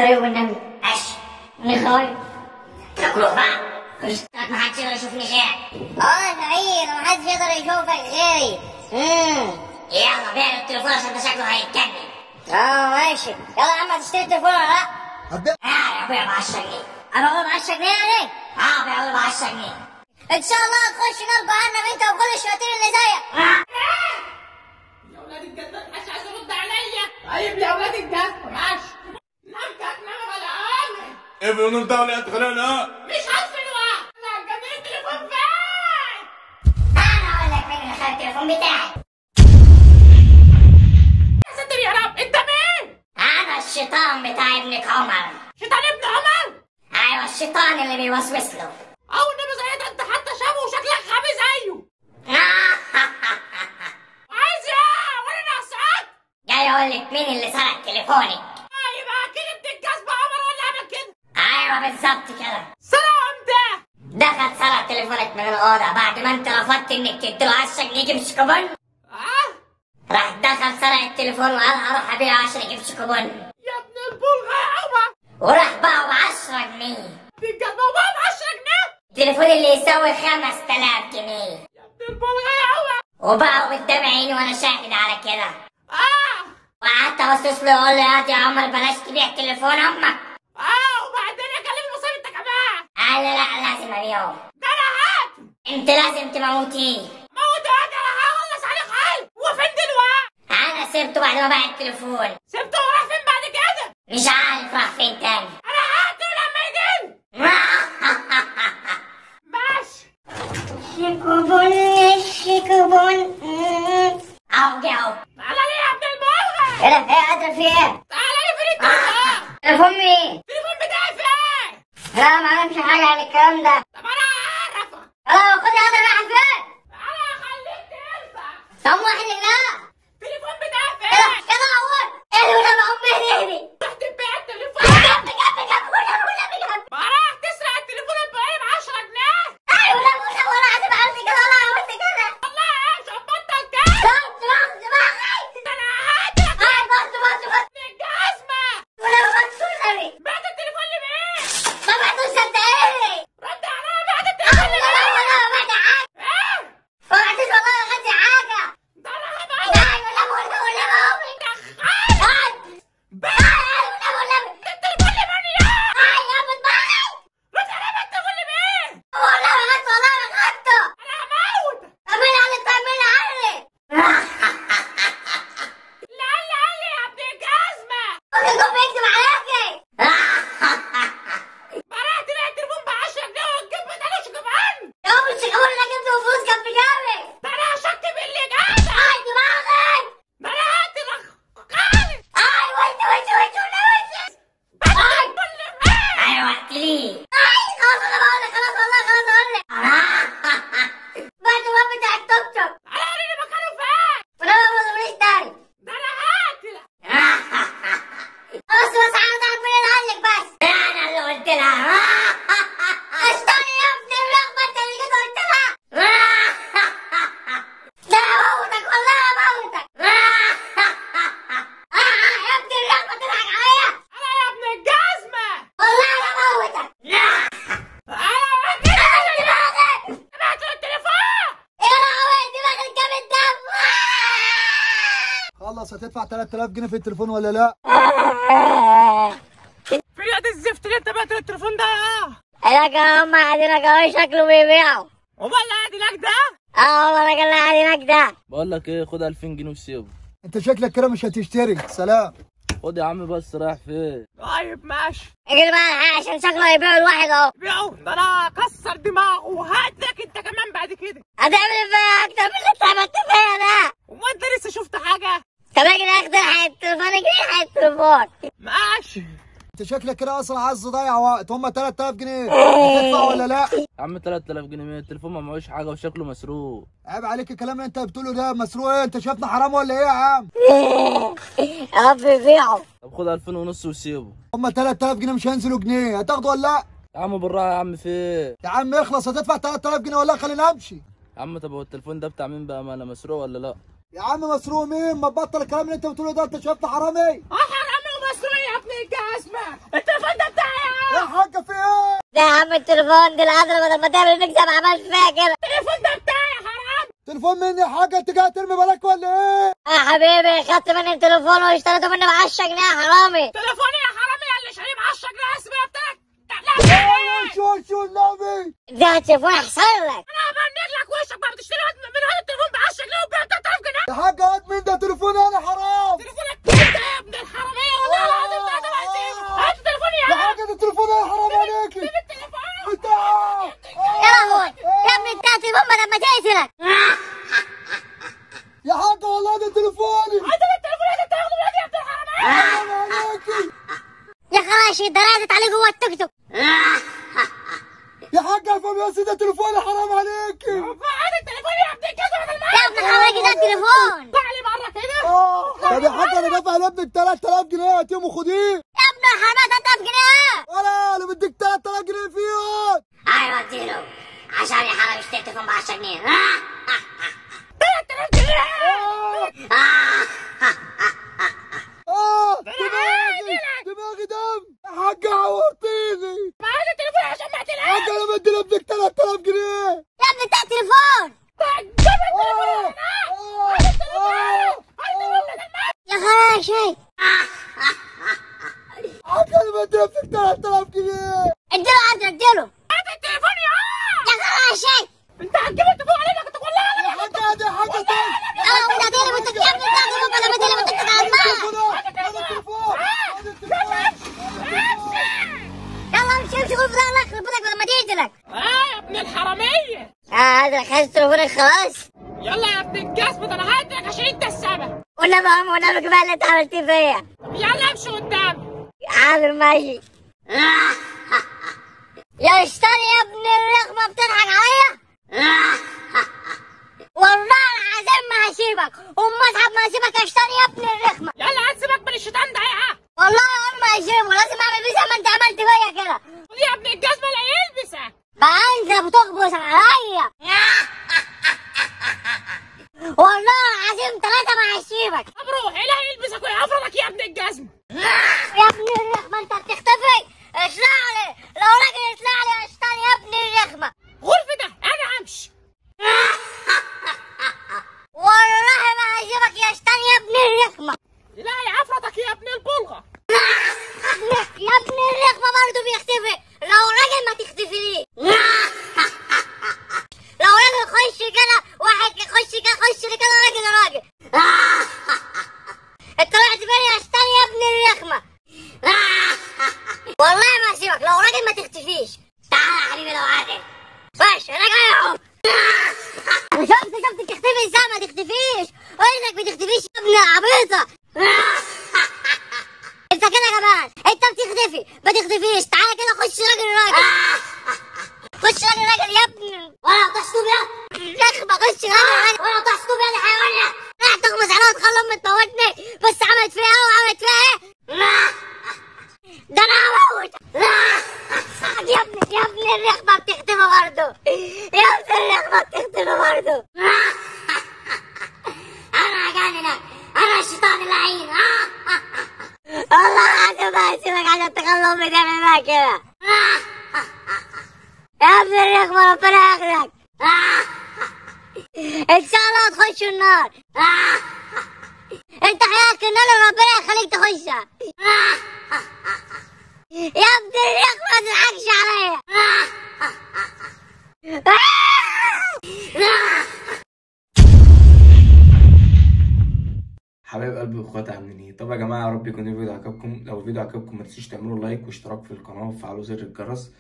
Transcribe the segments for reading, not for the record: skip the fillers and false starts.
الطريق والنبي. ماشي. نخايف. تاكلوا بقى. ما حدش يقدر يشوفني غيرك. اه صحيح، ما حدش يقدر يشوفك غيري. يلا بيع التليفون عشان ده شكله هيتجنن. اه ماشي، يلا يا عم هتشتري التليفون ولا لا؟ هتبيع؟ اه بيع ب 10 جنيه. انا بقول ب 10 جنيه يعني؟ اه بيع ب 10 جنيه. ان شاء الله هتخش نار جهنم انت وكل الشياطين اللي زيك. يا ولاد الجزمة محدش عايز يرد عليا. طيب يا ولاد الجزمة ماشي. نمت هتنام ولا انا؟ ايه في النور ده ولا انت خلينا؟ مش عارف الوقت. انا هتجنن التليفون فين؟ انا اقول لك مين اللي خد التليفون بتاعي. يا ساتر يا رب، انت مين؟ انا الشيطان بتاع ابنك عمر. شيطان ابن عمر؟ ايوه الشيطان اللي بيوسوس له. او النبي زي ده، انت حتى شبهه وشكلك غبي زيه. عايز ايه؟ وانا ناقصاك؟ جاي اقول لك مين اللي سرق تليفونك. يبقى اكيد ابن الجزمة عمر هو اللي عمل كده. ايوه بالظبط كده. سرقه امتى؟ دخل سرق تليفونك من الاوضة بعد ما انت رفضت انك تديله 10 جنيه يجيب شيكوبون. راح دخل سرق التليفون وقال هروح ابيعه عشان اجيب شيكوبون. يا ابن البلغه يا عمر. وراح باعه ب 10 جنيه. ابن الجزمة وباعه ب 10 جنيه؟ التليفون اللي يساوي 5000 جنيه. يا ابن البلغه يا عمر. وباعه قدام عيني وانا شاهد على كده. وقعدت اوسوس له اقول له يا عمر بلاش تبيع تليفون امك. وبعدين اكلم المصيب انت كمان. قال لي لا لازم ابيعه. ده انا هات. انت لازم تموتيه. موت انا هخلص عليك خالص. هو فين دلوقتي؟ انا سبته بعد ما باع التليفون. سبته وراح فين بعد كده؟ مش عارف راح فين تاني. انا هقتله لما يجي. ماشي. شيكوبون شيكوبون. اهو جه اهو. تعالى لي يا ابن البلغه. ايه ده؟ ايه قادرة في ايه؟ تعالى لي فين التليفون؟ تليفون مين؟ التليفون بتاعي فين؟ لا ما اعرفش حاجة عن الكلام ده. طب انا هعرفك. يلا خد يا قادرة رايحة فين؟ انا هخليك تنفع. طب واحد لا. التليفون بتاعي فين؟ كده عور. ايه ولا امي اهدي. رحت تبيع التليفون. جنب جنب جنب ولا ولا جنب. ما راح تسرق التليفون الباقي ب 10 جنيه. ايوه ولا ولا ولا عايز عملت كده ولا عملت كده. والله مش هتبطل كده. بص بص ده انا هقتلك. بص بص بص. الجزمة. ولا بص والنبي. بعت التليفون لمين؟ ما بعتوش صدقني. رد عليا بعت التليفون لمين؟ لا ولا ما بعت حاجة. ايه؟ ما بعتوش والله ما خدت حاجة. ده انا هموت. لا ولا ولا ولا دخلت. ولا ولا التليفون لمين يا؟ يا دماغي. رد عليا بعت التليفون لمين؟ والله ما خدته والله ما خدته. انا هموت. اعمل علي طيب اعمل علي. لا لا يا ابن الجزمة. ممكن يكون بيكذب عليكي. ما راح تبيع التليفون ب 10 جنيه وتجيب بداله شيكوبون. يا ام الشيكوبون اللي جبته بفلوس كان في جيبي. ده انا هشك باللي جابك. اي دماغي. ده انا هقتلك خالص. اي وش وش وش وش. ايوه اقتليه. اي خلاص انا بقول لك خلاص والله خلاص اقول لك. بعد ما بتاع التوك توك. تعالى وريني مكانه فين. ولا ما تقوليش تاني. ده انا هقتلك. بس بس عاوز اعرف مين اللي قال لك بس. انا اللي قلت لها. اشتري يا ابن الرغبة انت اللي جيت قلت لها. ده انا هموتك والله هموتك. يا ابن الرغبة تضحك عليا. انا يا ابن الجزمة. والله انا هموتك. انا دماغي. بعت له التليفون. يا لهوي دماغي الجامد ده. خلص هتدفع 3000 جنيه في التليفون ولا لا؟ في يد الزفت اللي انت بعت له التليفون ده يا. هناك هم قاعدين هناك شكله بيبيعوا. هو اللي قاعد هناك ده؟ اه والله الراجل اللي قاعد هناك ده. بقول لك ايه، خد 2000 جنيه وسيبه. انت شكلك كده مش هتشتري. سلام. خد يا عم بس رايح فين؟ طيب ماشي. اجري بقى عشان شكله هيبيعوا الواحد اهو. بيعوا ده انا اكسر دماغه وهقتلك انت كمان بعد كده. هتعمل فيا اكتر من اللي انت عملت فيا ده. هو انت لسه شفت حاجة؟ طب اجري اخد التليفون اجري الحق التليفون. ماشي. انت شكلك كده اصلا عايز تضيع وقت. هم 3000 جنيه هتدفع ولا لا؟ يا عم 3000 جنيه مين؟ التليفون ما معهوش حاجة وشكله مسروق. عيب عليك الكلام اللي انت بتقوله ده. مسروق ايه؟ انت شايفنا حرام ولا ايه يا عم؟ يا رب يبيعوا. طب خد 2000 ونص وسيبه. هم 3000 جنيه مش هينزلوا جنيه، هتاخده ولا لا؟ يا عم بالراحة يا عم في ايه؟ يا عم اخلص، هتدفع 3000 جنيه ولا خلينا امشي؟ يا عم طب هو التليفون ده بتاع مين بقى؟ ما انا مسروق ولا لا؟ يا عم مسروق مين؟ ما تبطل الكلام اللي انت بتقوله ده، انت شايفنا حرامي؟ اه حرامي ومسروق يا ابن الجزمة، التليفون ده بتاعي يا حاجة. في ايه؟ ده يا عم التليفون دي العذرة، بدل ما تعمل مكسب عملت فيها كده. التليفون ده بتاعي يا حرام. تليفون مين يا حاجة؟ انت جاي ترمي بالك ولا ايه؟ يا حبيبي خدت مني التليفون واشتريته مني ب 10 جنيه يا حرامي. تليفوني يا حرامي اللي شاريه ب 10 جنيه اسمه بتاعك. لا شو النبي ده تليفون احسن لك. انا هبنج لك وشك بقى، بتشتري من هذا التليفون ب 10 جنيه وبيع 3000 جنيه. يا حاجة هات مين ده؟ تليفوني انا حرام. تليفونك انت يا ابن الحرامية والله العظيم 23. هات تليفوني يا حاجة، ده تليفوني يا حرام عليكي. سيب التليفون انت يا لهوي يا ابني، انت تليفون بدل ما تقتلك. يا حاجة والله ده تليفوني. هات التليفون اللي انت تاخده يا ابن الحرامية. حرام عليكي يا خراشي، ده رازت عليه جوه التوك توك. يا حاجة افهم يا سيدي، تليفوني حرام عليكي. هات التليفون يا ابن الجزمة. يا ابن الحرامية ده التليفون. طلع لي بره كده. طب يا حاجة انا دافع لابنك 3000 جنيه، هاتيهم وخديه. يا ابن الحرامية 3000 جنيه؟ انا بديك 3000 جنيه فيهم. ايوه اديله عشان يا حرامي اشتري تليفون ب 10 جنيه. 3000 جنيه. دماغي دم يا حاجة، عورتيني. هات التليفون عشان ما اقتلهاش. حاجة انا بدي لابنك 3000 جنيه. يا ابني ده التليفون. جيب التليفون هنا. هات التليفون. يا خراشي حاجة انا بدي لابنك 3000 جنيه. اديله عدل، اديله. هات التليفون يا خراشي. انت هتجيب التليفون علينا كنت والله. يا حاجة دي حاجة تاني. انت هتقلب انت يا ابني، انت هتقلب بدل ما تقلب انت يلا امشي امشي، قول في ظهرك ربطك بدل ما تقتلك. يا ابن الحرامية. هذا خدت تليفونك خلاص. يلا يا ابن الجزمة، انا هقتلك عشان انت السبب. والنبي يا عم، والنبي كفاية اللي انت عملتيه فيا. طب يلا امشي قدامي. حاضر ماشي. يا اشتري يا ابن الرخمة، بتضحك عليا؟ والله العظيم ما هسيبك، ومصحف ما هسيبك يا اشتري يا ابن الرخمة. يلا هتسيبك من الشيطان ده يا. والله يا عم ما هسيبه، لازم اعمل فيه زي ما انت عملت فيا كده. يا ابن الجزمة لا يلبسك. بقى انت بتخبص عليا. والله العظيم ثلاثة ما هسيبك. طب روح إلهي يلبسك ويعفرك يا ابن الجزمة. يا ابن الرخمة انت بتختفي. اطلع لي لو راجل، اطلع لي يا شيطان يا ابن الرخمة. غرفة ده انا همشي. والله ما هسيبك يا شيطان يا ابن الرخمة. إلهي عفرتك يا ابن البلغة. يا ابن الرخمة برضه بيختفي، لو راجل ما تختفيش. لو راجل خش كده واحد، خش كده خش كده راجل راجل. انت طلعت فين يا شيطان يا ابن الرخمة؟ والله ما هسيبك لو راجل ما تختفيش. تعال يا حبيبي لو عادل. ماشي انا جاي اهو. شفت بتختفي ازاي؟ ما تختفيش، قلت لك بتختفيش يا ابن العبيطة. انت كده كمان انت بتختفي، ما تختفيش. تعالى كده خش راجل راجل. خش راجل راجل يا ابن. وانا هتحسب يا رخمة، خش راجل راجل. وانا هتحسب يا الحيوان. راح تغمز عليها وتخلي امي تموتني، بس عملت فيها ايه وعملت فيها ايه؟ ده انا هموت. يا ابن يا ابن الرخمة بتختفي برضه، يا ابن الرخمة بتختفي برضه. انا هجننك، انا الشيطان اللعين. والله العظيم ما هسيبك عشان تخلي امي تعمل معاك كده. يا ابن الرخمة ربنا ياخدك. ان شاء الله هتخش النار. انت حياتك النار ربنا يخليك تخشها. يا ابن الرخمة ما تضحكش عليا. حبايب قلبي واخواتي عاملين ايه؟ طب يا جماعة يا رب يكون الفيديو عجبكم. لو الفيديو عجبكم ما تنسوش تعملوا like واشتراك في القناة وفعلوا زر الجرس،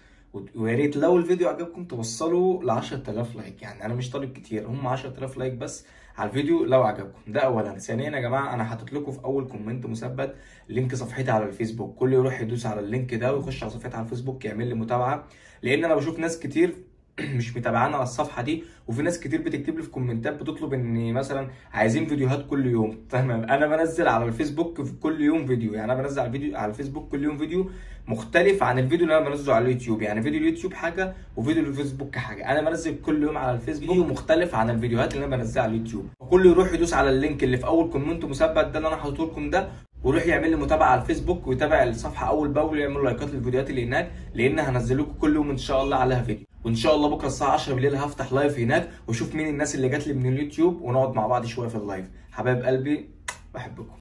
ويا ريت لو الفيديو عجبكم توصلوا ل 10000 like. يعني انا مش طالب كتير، هم 10000 like بس على الفيديو لو عجبكم. ده اولا. ثانيا يا جماعة انا حاطط لكم في اول comment مثبت link صفحتي على الفيسبوك، كل يروح يدوس على ال link ده ويخش على صفحتي على الفيسبوك يعمل لي متابعه، لان انا بشوف ناس كتير مش متابعانا على الصفحة دي، وفي ناس كتير بتكتب لي في كومنتات بتطلب ان مثلا عايزين فيديوهات كل يوم. تمام، انا بنزل على الفيسبوك في كل يوم فيديو، يعني انا بنزل على الفيديو على الفيسبوك كل يوم فيديو مختلف عن الفيديو اللي انا بنزله على اليوتيوب. يعني فيديو اليوتيوب حاجة وفيديو الفيسبوك حاجة. انا بنزل كل يوم على الفيسبوك فيديو مختلف عن الفيديوهات اللي انا بنزلها على اليوتيوب. كل يروح يدوس على ال link اللي في اول comment مثبت ده اللي انا حاطه لكم ده، ويروح يعمل لي متابعه على الفيسبوك ويتابع الصفحة اول باول ويعمل لايكات للفيديوهات اللي هناك، لان هنزل لكم كل يوم ان شاء الله عليها فيديو. وان شاء الله بكره الساعة 10 بالليل هفتح live هناك واشوف مين الناس اللي جات لي من اليوتيوب ونقعد مع بعض شوية في ال live. حبايب قلبي بحبكم.